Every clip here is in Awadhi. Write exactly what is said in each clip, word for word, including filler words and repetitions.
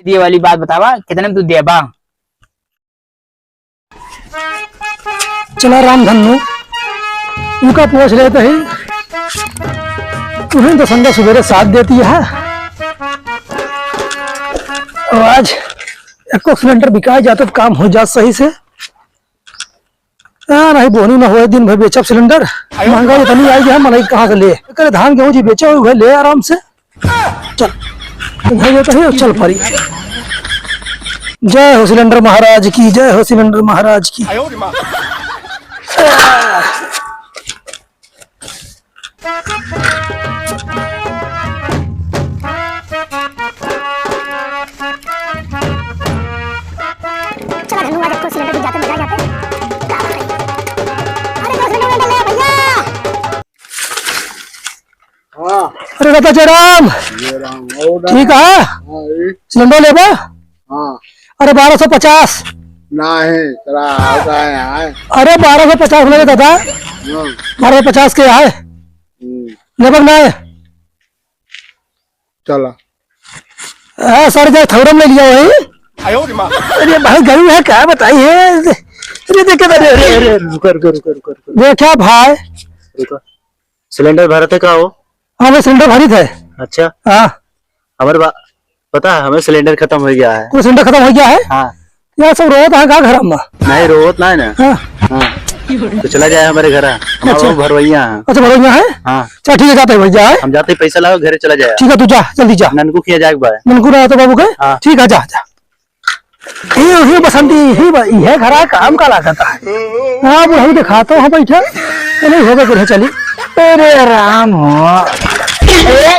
दिए वाली बात बतावा, कितने में तू देबा? चला रामधनु, उनका पूछ लेते ही, उन्हें तो संध्या सुबेरे साथ देती है। और आज एको सिलेंडर बिकाई जात तो काम हो जात सही से। आ, नहीं बोनी ना होए, दिन भर बेचब सिलेंडर। महंगाई इतनी आई है, मनई कहाँ से ले? करे धान गेहूँ जी बेचे हुए ले आराम से। चल, उधर ये कहियो, चल परी। जय हो सिलेंडर महाराज की, जय हो सिलेंडर महाराज की। चला धनु, आज एक ठो सिलेंडर भी जाते, बजा जाते। अरे दो सिलेंडर ले भैया। हाँ। अरे दादा जयराम। जयराम, और दादा? ठीक है? हाँ, ये। सिलेंडर लेबा? हाँ। अरे बारह सौ पचास। नहीं, तेरा होता है, है। अरे बारह सौ पचास लगे दादा। हाँ। बारह सौ पचास के है। हम्म। लेबा ना है? चला। हाँ, सर, जा थोड़ा में लिया वही। अरे भाई, गरीब है, क्या बताई है? अरे देखे, अरे, अरे, अरे, रुका, रुका, रुका, रुका, रुका। देखा भाई। रुका। सिलेंडर भरत है का हो? हाँ, मैं सिलेंडर भरित है। अच्छा। हाँ। हमारे बा-, पता है, हमें सिलेंडर खत्म हो गया है। कोई सिलेंडर खत्म हो गया है? हाँ। यार, सब रोवत है का घर में? नहीं, रोवत ना है ना। हाँ। हाँ। तो चला जाए हमारे घर। हमारा अच्छा। वो भरवैया है। अच्छा, भरवैया है? हाँ। चल, ठीक है, जाते हैं भैया, है? हम जाते हैं, पैसा लाओ, घरे चला जाए। ठीक है, तू जा, जल्दी जा। ननकू किया जाए एक बार। ननकू रहा तो बाबू के? हाँ। ठीक है, जा, जा। ही, ही बसंती, ही ब-, ये घरा काम का लागत है। हाँ, बुढ़ऊ दिखाता हूँ बैठा। चलो, हो गए, बुढ़े चली। अरे राम हो। अरे,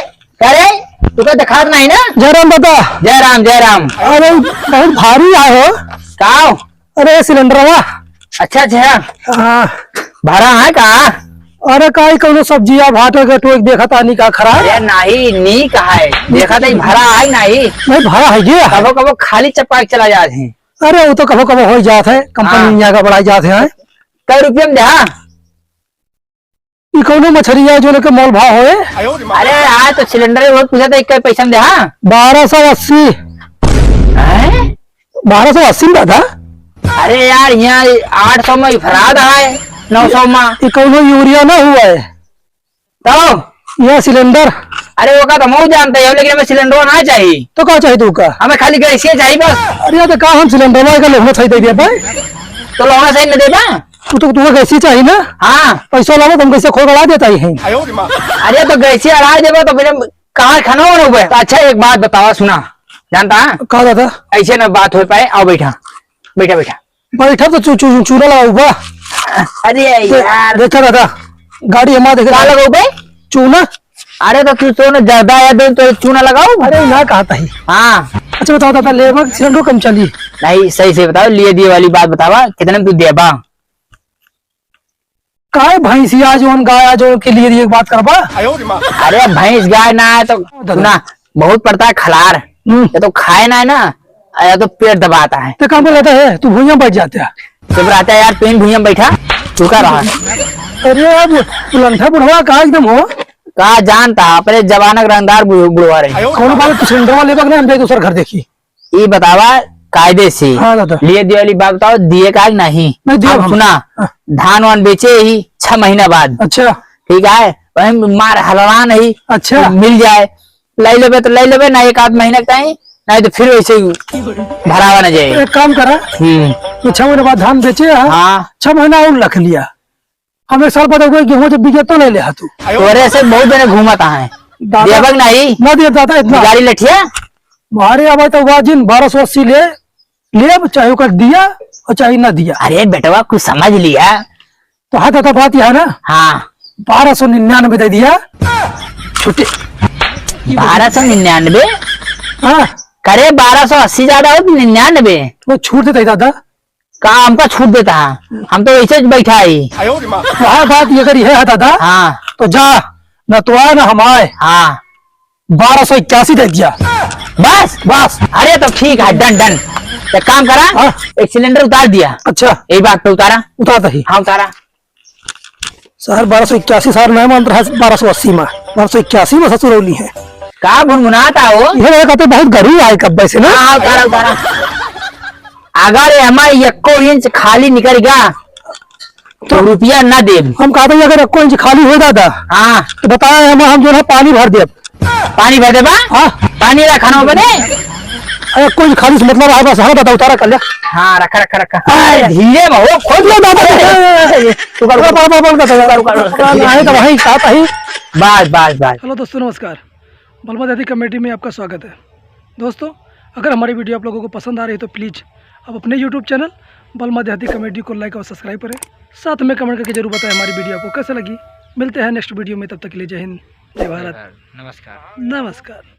अरे, तुका दिखात नहीं ना? जय राम दादा। जय राम, जय राम। अरे, बहुत भारी आए हो। का हो? अरे, सिलेंडरवा। अच्छा, अच्छा। हाँ। भरा है का? अरे, काई कौनो सब्जिया भाटा के टोक देखत आनी का खराब? अरे, नहीं, नी कहा है। देखत है, भरा है नहीं। नहीं, भरा है ये। कबो, कबो खाली चपका के चला जात है। अरे, वो तो कबो, कबो हो जात है, कंपनी हाँ। यहाँ का बढ़ाई जात है। कै रुपया में दे, हाँ? ई कौनो मछरिया जो लेके मोल भाव होए? अरे, आज तो सिलेंडर बहुत पूछा था, एक पैसा में दे, हाँ? बारह सौ अस्सी। हैं? बारह सौ अस्सी में दादा? अरे यार, यहाँ आठ सौ में इफराद है, नौ सौ में। ई कौनो यूरिया ना हुआ है। तो? यह सिलेंडर। अरे, वो का तो हम जानते हैं, लेकिन हमें सिलेंडर ना चाहिए। तो का चाहिए तू का? हमें खाली गैसिया चाहिए बस। अरे, तो का हम सिलेंडर का लोहना सही दे दिया भाई? तो लोहना सही न देबा? तू तो, तू गैसी चाहिए ना? हाँ। पैसा लावा तो हम कैसे खोल बढ़ा देता ही है। अरे तो गैसी अढ़ाई देबा तो फिर हम कहाँ खाना बनाबे? तो अच्छा एक बात बतावा, सुना, जानता है? का दादा? ऐसे ना बात हो पाए, आओ बैठा, बैठा, बैठा। बैठा तो चू-, चू-, चूना लगाऊ बा। अरे दे-, यार। देखा दादा, गाड़ी हमारा देखा का दादा। लगाऊ बे? चूना। अरे तो तू तो ना ज्यादा है, तो, तो चूना लगाऊ। अरे ना कहता ही। हाँ। अच्छा बताओ दादा, लेबा सिलेंडर कम चली? नहीं, सही से बताओ, लिए दिए वाली बात बतावा, कितने में तू देबा? काहे भैंसिया जौन गाय जौन के लिए एक बात करबा? अरे भैंस गाय ना है तो दादा। सुना, बहुत पड़ता है खलार। हम्म। ये तो खाए ना है ना, या तो पेट दबाता है। तो काम करता है, तू भुइयां बैठ जाता है। चुप रहता है यार, तू ही भुइयां बैठा, चुका रहा। अरे अब लंठा बुढ़वा का एकदम हो। का जानता, अपने जमाना के रंगदार बुढ़-, बुढ़वा रहे। कौन बात, तू सिलेंडरवा लेबा के ना, हम जाए दूसर घर देखी। ई बतावा कायदे से। हाँ दादा। लिए दिए वाली बात बताओ, दिए का कि नहीं? नहीं, दिए अब हम। सुना, हाँ। धान वान बेचे ही छह महीना बाद। अच्छा। ठीक है, वही मार हलवान ही। अच्छा। मिल जाए, ले लेबे तो ले लेबे, ना एक आध महीना के ताई, नहीं तो फिर वैसे ही भरावा ना जाए। एक काम करा, हम्म। तो छह महीने बाद धान बेचे, हाँ? हाँ। छह महीना और रख लिया। हम एक साल बाद अगर गेहूं जब बिके तो ले ले हा तू। तोरे से बहुत जने घूमत हैं। दादा, देबक नहीं? ना दे दादा इतना। गाड़ी लठिया? मारे अब तो वाजिन बारह सौ अस्सी ले, ले अब चाहे ओकर दिया और चाहे ना दिया। अरे बेटवा कुछ समझ लिया। तो हाँ दादा बात यह है ना। हाँ। बारह सौ निन्यानवे दे दिया। छुट्टी। बारह सौ निन्यानवे? हाँ। करे बारह सौ अस्सी ज्यादा हो कि निन्यानवे? वो छूट देता ही दादा। का हमका छूट देता है? हम तो ऐसे ज बैठा ही। तो हाँ, बात ये करी है दादा। हाँ। तो जा, न तो आ, न हम आए। हाँ। बारह सौ इक्यासी दे दिया। बस? बस। अरे तो ठीक है, done, done। एक काम करा, हाँ। एक सिलेंडर उतार दिया। अच्छा। यही बात पे उतारा। उतार दही। हाँ, उतारा। सर, बारह सौ इक्यासी सर नहीं मानत रहा, बारह सौ अस्सी में, बारह सौ इक्यासी में ससुरौली है। का भुनभुनात हो? ये कहते बहुत गरू आए कब्बे से ना। हाँ, उतारा, उतारा। अगर एमा एक्को इंच खाली निकल गया, तो रुपया ना देब। हम कहते हैं, अगर एक्को इंच खाली हो दादा, हाँ। तो बताया हम, हम जो है पानी भर देब। पानी भर देबा? हाँ। पानी रखा ना बने? अरे एक्को इंच खाली से मतलब है बस, हाँ, बता, उतारा कर ले। हाँ, रखा, रखा, रखा। अरे, धीरे में हो, खोल लो दादा। अरे, अरे, अरे, अरे, रुका, रुका। रुका, रुका, रुका, रुका, रुका, रुका। अरे, तो वहीं साथ ही। बस, बस, बस। हेलो दोस्तों, नमस्कार। बलमा देहाती कॉमेडी में आपका स्वागत है। दोस्तों, अगर हमारी वीडियो आप लोगों को पसंद आ रही है तो प्लीज आप अपने YouTube चैनल बलमा देहाती कॉमेडी को लाइक और सब्सक्राइब करें। साथ में कमेंट करके जरूर बताएं हमारी वीडियो आपको कैसे लगी। मिलते हैं नेक्स्ट वीडियो में, तब तक के लिए जय हिंद, जय भारत। नमस्कार। नमस्कार।